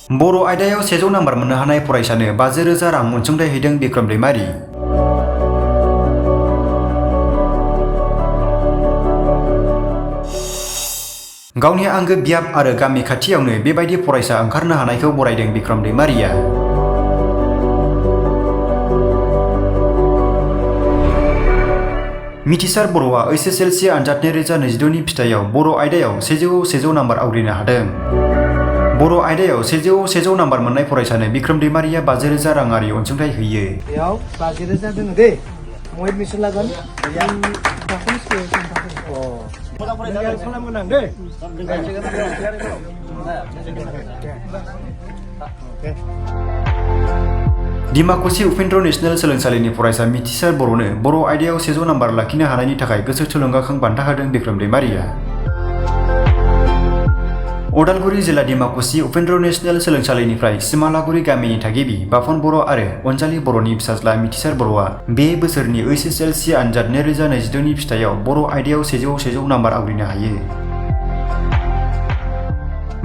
बर' आयदायाव 100 नाम्बार मोननो हानाय फरायसानो 50,000 रां अनसुंथाइ होदों बिक्रम दैमारि। गावनि आंगो बियाब आरो गामि खाथियावनो बेबायदि फरायसा ओंखारनो हानायखौ बरायदों बिक्रम दैमारिया। मिथिसार बर'आ Hslc आनजाद 2022 नि फिथाइयाव बर' आयदायाव 100 नाम्बार आवग्रिनो हादों। बर' आयदायाव 100 नाम्बार मोननाय फरायसानो बिक्रम दैमारिया 50,000 राङारि अनसुंथाइ होयो। बेयाव 50,000 दङ दे। मो एडमिसन लागोन। खालामगोन आं दे। डिमाकुसि उपेन्द्र नेशनेल सोलोंसालिनि फरायसा मिथिसार बर'नो बर' आयदायाव 100 नाम्बार लाखिनो हानायनि थाखाय गोसो थुलुंगाखां बान्था होदों बिक्रम दैमारिया। उदालगुरि जिल्ला डिमाकुसि उपेन्द्र नेशनेल सोलोंसालिनिफ्राय सिमालागुरि गामिनि थागिबि बाफन बर' आरो अनजालि बर'नि फिसाज्ला मिथिसार बर'आ बे बोसोरनि Hslc आनजाद 2022 नि फिथाइयाव बर' आयदायाव 100 नाम्बार आवग्रिनो हायो।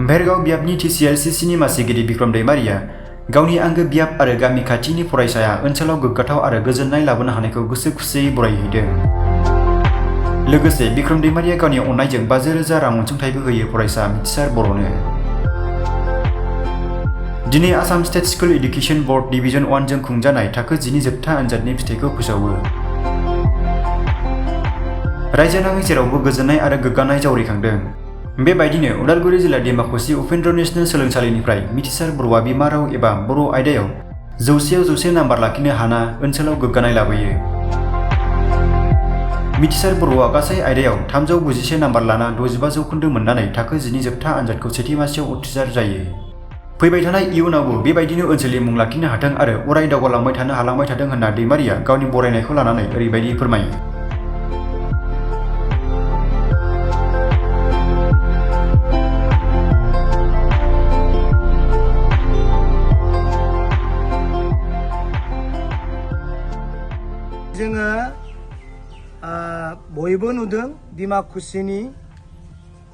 भेरगाव बियाबनि Hslc नि मासिगिरि बिक्रम दैमारिया गावनि आंगो बियाब आरो गामि खाथिनि फरायसाया ओनसोलाव गोग्गाथाव आरो गोजोननाय लाबोनो हानायखौ गोसो खुसियै बरायहैदों। लोगोसे बिक्रम दैमारिया गावनि अननायजों 50,000 रां अनसुंथाइबो होयो फरायसा मिथिसार बर'नो। दिनै Assam state school education board division 1 जों खुंजानाय थाखो 10 नि जोबथा आनजादनि फिथाइखौ फोसावो। रायजो नाङै जेरावबो गोजोननाय आरो गोग्गानाय जावरिखांदों। बेबायदिनो उदालगुरि जिल्ला डिमाकुसि उपेन्द्र नेशनेल सोलोंसालिनिफ्राय मिथिसार बर'आ बिमा राव एबा बर' आयदायाव 100 आव 100 नाम्बार लाखिनो हाना ओनसोलाव गोग्गानाय लाबोयो। मिथिसार बर'आ गासै आयदायाव 391 नाम्बार लाना 65 जौखोन्दो मोननानै थाखो 10 नि जोबथा आनजादखौ सेथि मासियाव उथ्रिसार जायो। फैबाय थानाय इयुनावबो बेबायदिनो ओनसोलनि मुं लाखिनो हाथों आरो अराय दावगालांबाय थानो हालांबाय थाथों होनना दैमारिया गावनि बरायनायखौ लानानै ओरैबायदि फोरमायो। जोङो बयबो नुदों डिमाकुसिनि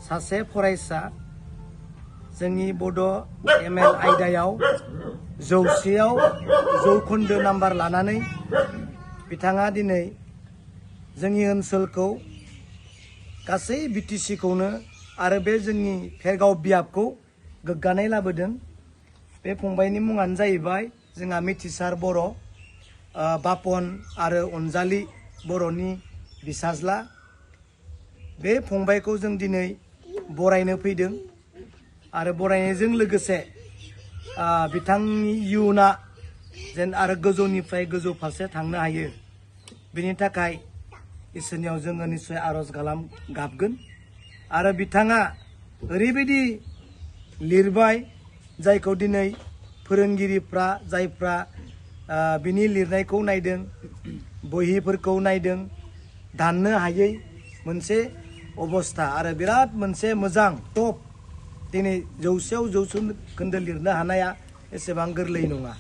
सासे फरायसा जोंनि बड' ML आयदायाव 100 जौखोन्दो नाम्बार लानानै बिथाङा दिनै जोंनि ओनसोलखौ गासै BTC खौनो आरो बे जोंनि भेरगाव बियाबखौ गोग्गानाय लाबोदों। बे फंबायनि मुङानो जाहैबाय जोंहा मिथिसार बर' बापन आरो अनजालि बर'नि बिसाज्ला। बे फंबायखौ जों दिनै बरायनो फैदों आरो बरायनायजों लोगोसे बिथांनि इयुना जेन आरो गोजौनिफ्राय गोजौ फारसे थांनो हायो बेनि थाखाय इसोरनियाव जोङो निश्चय आरज गाबगोन। आरो बिथाङा ओरैबायदि लिरबाय जायखौ दिनै फोरोंगिरिफ्रा जायफ्रा बिनि लिरनायखौ नायदों, बहिफोरखौ नायदों, दाननो हायै मोनसे अबस्था आरो बिराद मोनसे मोजां टप दिनै 100 आव 100 खोन्दो लिरनो हानाया एसेबां गोरलै नङा।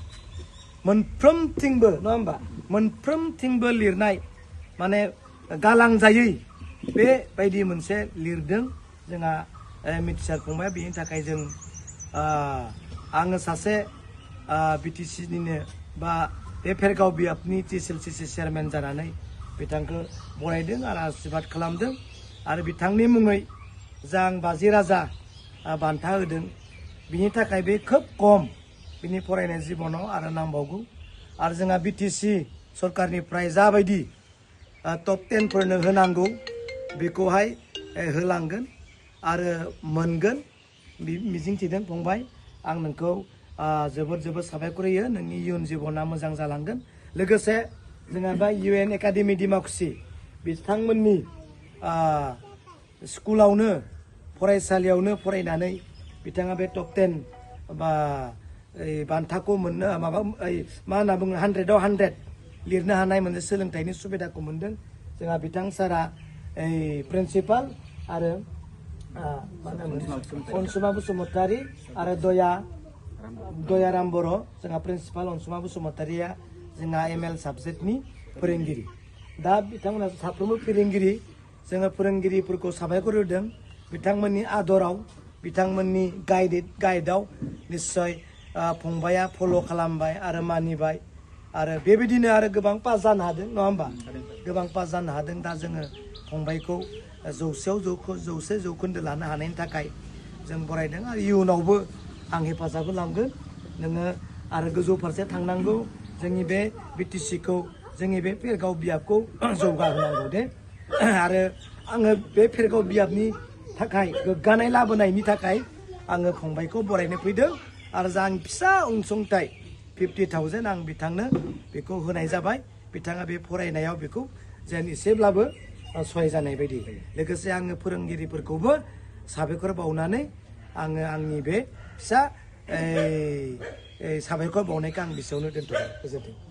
मोनफ्रोमथिंबो नङा होमबा मोनफ्रोमथिंबो लिरनाय माने गालांजायै बेबायदि मोनसे लिरदों जोंहा मिथिसार फंबाया। बेनि थाखाय जों आङो सासे BTC निनो बा बे भेरगाव बियाबनि Hslc चेयारमेन जानानै बिथांखौ बरायदों आरो आशीर्बाद खालामदों आरो बिथांनि मुङै जा आं 50,000 बान्था होदों बिनि थाखाय बे खोब खम बिनि फरायनाय जिबनाव आरो नांबावगौ। आरो जोंहा BTC सरकारनिफ्राय जाबायदि टप 10 फोरनो होनांगौ बेखौहाय होलांगोन आरो मोनगोन मिजिंथिदों फंबाय। आं नोंखौ जोबोद साबायखर होयो। नोंनि इयुन जिबना मोजां जालांगोन। लोगोसे जोंहा बा UN एकाडेमि डिमाकुसि बिथांमोननि स्कुलावनो फरायसालियावनो फरायनानै बिथाङा बे टप 10 बा बान्थाखौ मोननो मा होनना बुङो 100 आव 100 लिरनो हानाय मोनसे सोलोंथाइनि सुबिदाखौ मोनदों। जोंहा बिथां सारा प्रिन्सिपाल आरो अनसुमा बसुमतारी आरो दयाराम बर' जोंहा प्रिन्सिपाल अनसुमा बसुमतारिया जोंहा ML साबजेक्टनि फोरोंगिरि। दा बिथांमोना साफ्रोमबो फोरोंगिरि जोङो फोरोंगिरिफोरखौ साबायखर होदों। बिथांमोननि आदराव बिथांमोननि गाइडआव निश्चय फंबाया फल' खालामबाय आरो मानिबाय आरो बेबायदिनो आरो गोबां पास जानो हादों नङा होमबा गोबां पास जानो हादों दा जोङो फंबायखौ 100 जौखोन्दो लानो हानायनि थाखाय जों बरायदों आरो इयुनावबो आं हेफाजाब होलांगोन नोङो आरो गोजौ फारसे थांनांगौ जोंनि बे बिटिसिखौ जोंनि बे फेरगाव बियाबखौ जौगाहोनांगौ दे आरो आङो बे फेरगाव बियाबनि थाखाय गोग्गानाय लाबोनायनि थाखाय आङो फंबायखौ बरायनो फैदों आरो जा आं फिसा अनसुंथाइ 50,000 आं बिथांनो बेखौ होनाय जाबाय बिथाङा बे फरायनायाव बेखौ जेन एसेब्लाबो सहाय जानाय बायदि लोगोसे आङो फोरोंगिरिफोरखौबो साबायखर बावनानै आङो आंनि बे फिसा साबायखर बावनायखौ आं बिसेयावनो दोनथ'बाय गोजोन्थों